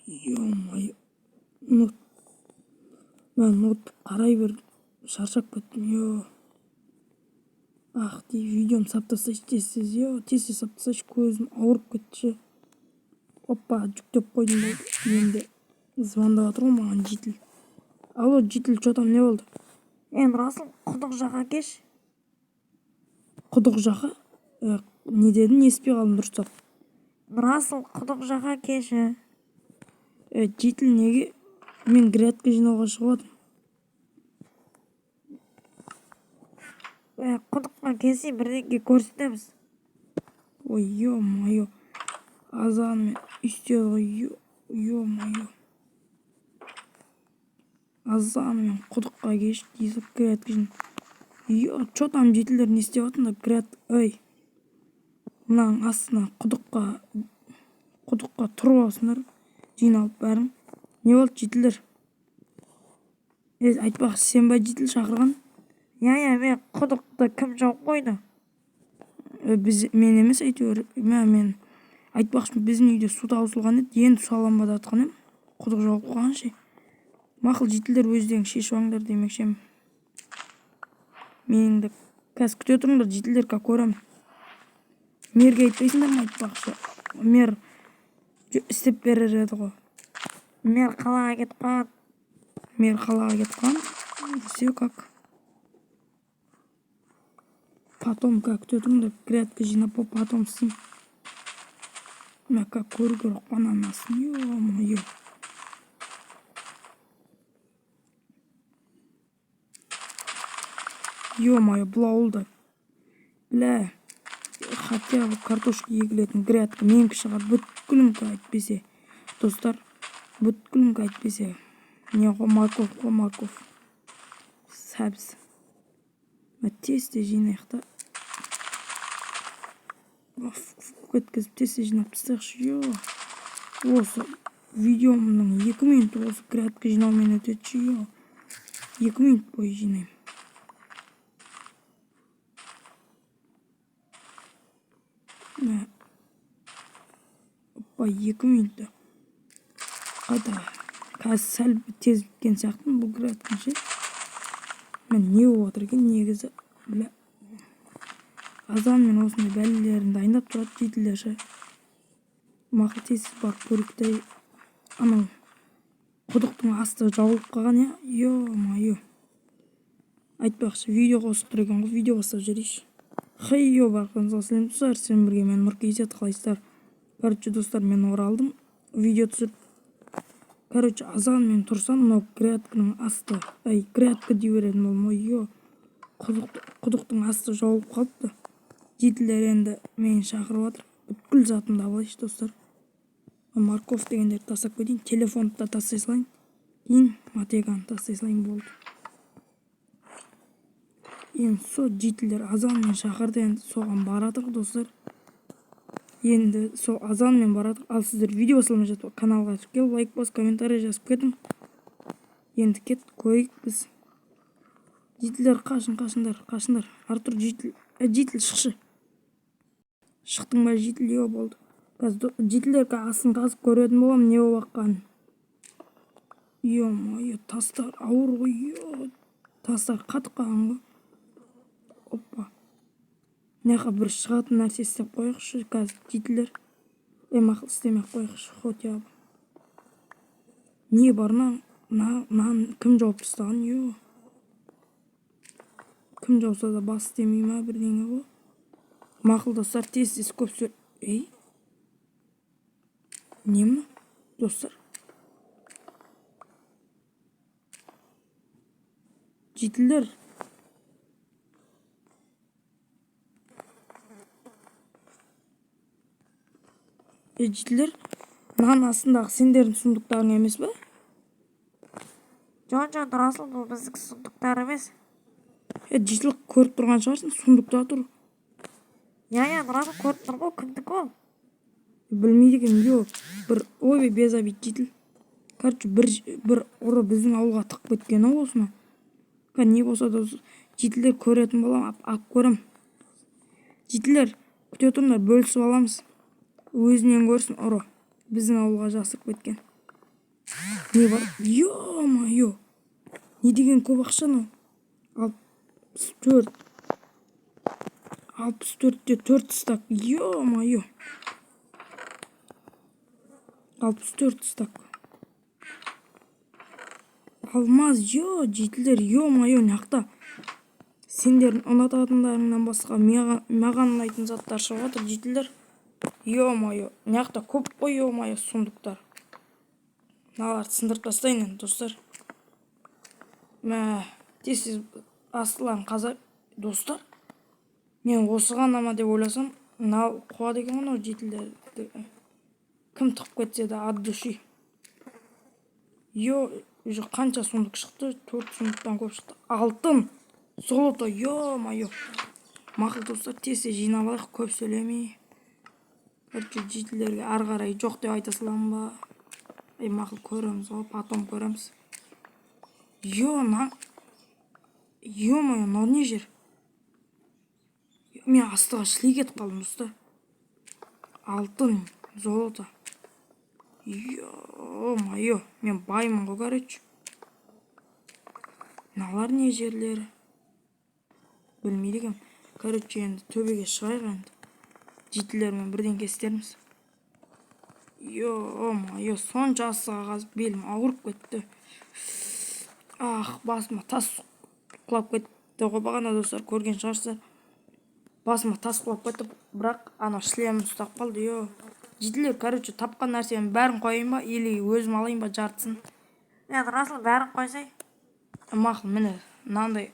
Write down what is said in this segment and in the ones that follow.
Ё-моё, мә, ноутбук қарай бердім, шаршап кеттім. Ё, ах ты, видеомды сап тастайыншы тез тез. Ё, тез тез сап тастайыншы, көзім ауырып кетті ше. Опа, жүктеп қойдым, болды. Енді звондап жатыр ғой маған житель. Алло, житель, че там, не болды? Е, Нұрасыл, құдық жаққа келші. Құдық жаққа? Не дедің, естімей қалдым дұрыстап. Нұрасыл, құдық жаққа келші. Житель, неге? Мен грядка жинауға шығып жатырмын. Құдыққа келсең, бірдеңе көрсетеміз. Ой, ё-моё, азанмен істеді ғой. Ё-моё, азанмен құдыққа келші дейсің, грядка жина. Ё, че там, жительдер, не істеп жатырсыңдар? Гряд, ей, мынаның астына құдыққа тұрып алыпсыңдар жиналып бәрің. Не болды, жительдер? Е, айтпақшы, сен ба, житель, шақырған? Иә, мен. Құдықты кім жауып қойды? Біз, мен емес әйтеуір. Мә, мен айтпақшы, біздің үйде су таусылған еді, енді су аламын ба деп жатқан едім, құдық жауып қойған ше. Мақұл, жительдер, өздерің шешіп алыңдар демекші едім. Менің де қазір, күте тұрыңдар, жительдер, как көремін. Мерге айтпайсыңдар ма? Айтпақшы, мер істеп берер еді ғой. Мер қалаға кетіп қалған. Мер қалаға кетіп қалған. Все, как потом, как, күте тұрыңдар, грядка жинап болып потом істеймін. Мә, как көру керек қой ананың астын. Ё-моё, ё-моё, бұл ауылда, бля, хотя бы картошка егілетін грядка менікі шығар бүткілінікі, әйтпесе, достар, бүткілінікі, әйтпесе не ғой, морковь қой, морковь, сәбіз. Мә, тез тез жинайық та, еткізіп тез тез жинап тастайықшы. Ё, осы видеомның 2 минуты осы грядка жинаумен өтеді ше. Ё, 2 минут бойы жинаймын. Мә, опа, 2 минутта қайта қазір сәл тез біткен сияқтымын бұл грядканы ше. Мә, не болып жатыр екен негізі? Бля, азанмен осындай бәлелерін дайындап тұрады жительдер ше. Мақұл, тез барып көрейік та. Анау құдықтың асты жауылып қалған, иә. Ё-моё, айтпақшы, видео қосып тұр екен ғой, видео бастап жіберейікші. Хей, йо, барлықтарыңызға сәлем, достар! Сіздермен бірге мен, Нұр KZ. Қалайсыздар? Короче, достар, мен оралдым видео түсіріп. Короче, азанмен тұрсам, мынау грядканың асты, ай, грядка дей беретін болдым ғой. Ё, құдықтың асты жауылып қалыпты. Жительдер енді мені шақырып жатыр. Бүткіл затымды алып алайыншы, достар. Морковь дегендерді тастап кетейін, телефонды да тастай салайын, кейін мотыганы тастай салайын, болды. Енді сол жительдер азанмен шақырды, енді соған баратырық, достар, енді сол азанмен баратырық. Ал сіздер видео басталмай жатып каналға тіркеліп, лайк басып, комментарий жазып кетің. Енді кеттік, көрейік біз. Жительдер, қашын, қашыңдар, қашыңдар! Артур, житель, житель, шықшы! Шықтың ба, житель? Е, болды. Қазір, жительдер, астын қазып көретін боламын не болып жатқанын. Ё-моё, тастар ауыр ғой. Ё, тастар қатып қалған ғой. Опа, мына жаққа бір шығатын нәрсе істеп қояйықшы қазір, жительдер. Е, мақұл, істемей ақ қояйықшы. Хотя бы не бар? Мынаны кім жауып тастаған? Ё, кім жауса да бас істемей ма, бірдеңе ғой. Мақұл, достар, тез тез, көп сөз. Ей, не мынау, достар? Жительдер, е, жительдер, мынаның астындағы сендердің сундуктарың емес па? Жоқ, Нұрасыл, бұл біздің сундуктар емес. Е, житель, көріп тұрған шығарсың, сундукта тұр. Иә, Нұрасыл, көріп тұрмын ғой. Кімдікі ол? Білмейді екенмін. Ё, бір, ойбай, без обид, житель. Короче, бір ұры біздің ауылға тығып кеткен ау осыны. Не болса да, жительдер, көретін боламын, алып көремін. Жительдер, күте тұрыңдар, бөлісіп аламыз. Өзінен көрсін ұры, біздің ауылға жасырып кеткен. Не бар? Ё-моё, не деген көп ақша мынау! 64, 64-те төрт стак. Ё-моё, 64 стак алмаз. Ё, жительдер, ё-моё, мына жақта сендердің ұнататындарыңнан басқа маған ұнайтын заттар шығып жатыр, жительдер. Ё-моё, мына жақта көп қой, ё-моё, сундуктар. Мыналарды сындырып тастайын енді, достар. Мә, тез тез астыларын қаза, достар. Мен осы ғана ма деп ойласам, мынау қуады екен ғой мынау, жительдер. Кім тығып кетсе де, от души. Ё, уже қанша сундук шықты? Төрт сундуктан көп шықты. Алтын, золото, ё-моё. Мақұл, достар, тез тез жинап алайық, көп сөйлемей. Короче, жительдерге ары қарай жоқ деп айта саламын ба? Ей, мақұл, көреміз ғой, потом көреміз. Ё, мына, ё-моё, мынау не жер? Мен астыға шіли кетіп қалдым, достар. Алтын, золото. Ё-моё, мен баймын ғой, короче. Мыналар не жерлері? Білмейді екенмін. Короче, енді төбеге шығайық енді. Жительдермен бірдеңке істерміз. Ё-моё, сонша астыға қазып, белім ауырып кетті. Ах, басыма тас құлап кетті ғой бағана, достар, көрген шығарсыздар. Басыма тас құлап кетті, бірақ анау шлемім ұстап қалды. Ё, жительдер, короче, тапқан нәрсенің бәрін қояйын ба или өзім алайын ба жартысын? Е, Нұрасыл, бәрін қойсай. Мақұл, міне, мынандай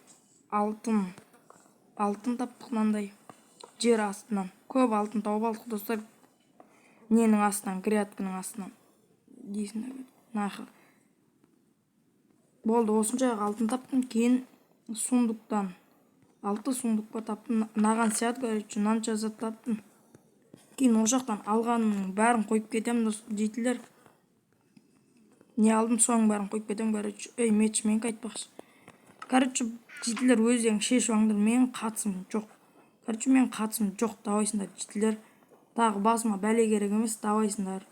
алтын, алтын таптық. Мынандай жер астынан көп алтын тауып алдық, достар. Ненің астынан? Грядканың астынан дейсің. Нахер болды, осынша алтын таптым. Кейін сундуктан алты сундук па таптым, мынаған сияды. Короче, мынанша зат таптым. Кейін ол жақтан алғанымның бәрін қойып кетемін, дос, жительдер. Не алдым, соның бәрін қойып кетемін, короче. Ей, меч менікі, айтпақшы. Короче, жительдер, өздерің шешіп алыңдар, менің қатысым жоқ. Короче, менің қатысым жоқ. Давайсыңдар, жительдер, тағы басыма бәле керек емес, давайсыңдар.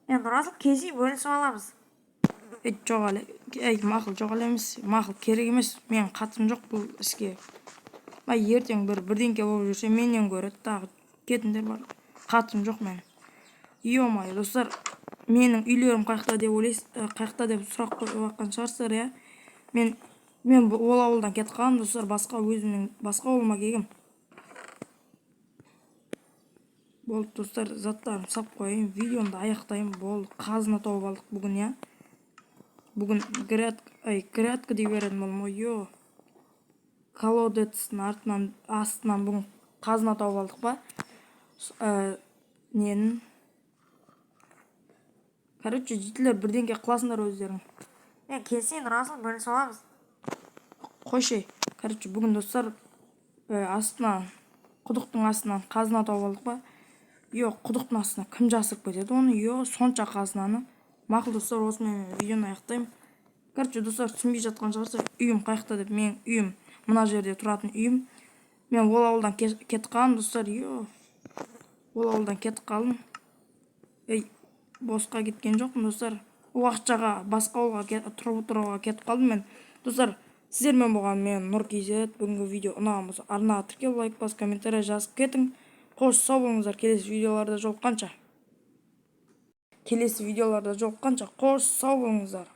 Е, Нұрасыл, келсей, бөлісіп аламыз. Ей, жоқ әлі. Ей, мақұл, жоқ әлі емес, мақұл, керек емес, менің қатысым жоқ бұл іске. Ай, ертең бір бірдеңке болып жүрсе, менен көреді тағы. Кетіңдер бар, қатысым жоқ менің. Ё-моё, достар, менің үйлерім қай деп ойлайсыз, қай жақта деп сұрақ қойып жатқан шығарсыздар, иә. Мен ол ауылдан кетіп қалғанмын, достар, басқа өзімнің басқа ауылыма келгем. Болды, достар, заттарымды салып қояйын, видеомды аяқтаймын. Болды, қазына тауып алдық бүгін, иә. Бүгін грядка, ай, грядка дей беретін болдым ғой. Ё, колодецтің артынан, астынан бүгін қазына тауып алдық па? Ненің, короче, жительдер, бірдеңке қыласыңдар өздерің. Е, келсей, Нұрасыл, бөлісіп аламыз. Қойшы. Короче, бүгін, достар, астынан, құдықтың астынан қазына тауып алдық па? Ё, құдықтың астына кім жасырып кетеді оны, ё, сонша қазынаны? Мақұл, достар, осымен мен видеоны аяқтаймын. Короче, достар, түсінбей жатқан шығарсыздар үйім қай жақта деп. Менің үйім мына жерде тұратын үйім. Мен ол ауылдан кетіп қалдым, достар. Ё, ол ауылдан кетіп қалдым. Ей, босқа кеткен жоқпын, достар, уақытшаға басқа ауылға тұрып тұруға кетіп қалдым мен. Достар, сіздермен болған мен, Нұр KZ. Бүгінгі видео ұнаған болса, арнаға тіркеліп, лайк басып, комментарий жазып кетің. Қош, сау болыңыздар. Келесі видеоларда жолыққанша, келесі видеоларда жолыққанша, қош, сау болыңыздар.